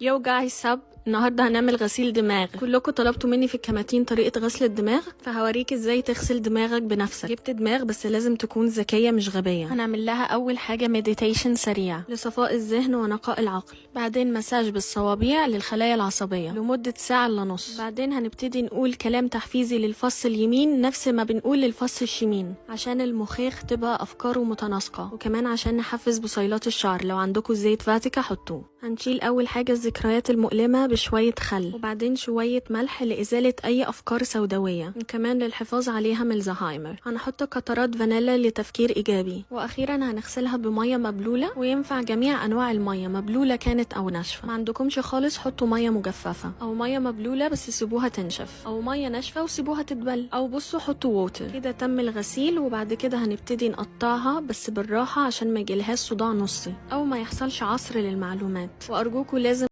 Yo guys, sup، النهارده هنعمل غسيل دماغ. كلكم طلبتوا مني في الكماتين طريقه غسل الدماغ، فهوريك ازاي تغسل دماغك بنفسك. جبت دماغ بس لازم تكون ذكية مش غبيه. هنعمل لها اول حاجة meditation سريع لصفاء الذهن ونقاء العقل، بعدين مساج بالصوابع للخلايا العصبية لمدة ساعة الا نص. بعدين هنبتدي نقول كلام تحفيزي للفص اليمين نفس ما بنقول للفص الشمين، عشان المخيخ تبقى افكاره متناسقه، وكمان عشان نحفز بصيلات الشعر. لو عندكم زيت فاتيكا حطوه. هنشيل اول حاجة الذكريات المؤلمة بشوية خل، وبعدين شوية ملح لازالة اي افكار سوداويه، وكمان للحفاظ عليها من الزهايمر. هنحط قطرات فانيلا لتفكير ايجابي، واخيرا هنغسلها بميه مبلوله، وينفع جميع انواع المية، مبلوله كانت او ناشفة. ما عندكمش خالص حطوا مية مجففة او مية مبلوله بس سيبوها تنشف، او مية ناشفة وسيبوها تتبل، او بصوا حطوا water. كده تم الغسيل. وبعد كده هنبتدي نقطعها بس بالراحة عشان ما يجيلهاش صداع نصي او ما يحصلش عصر للمعلومات. وارجوكوا لازم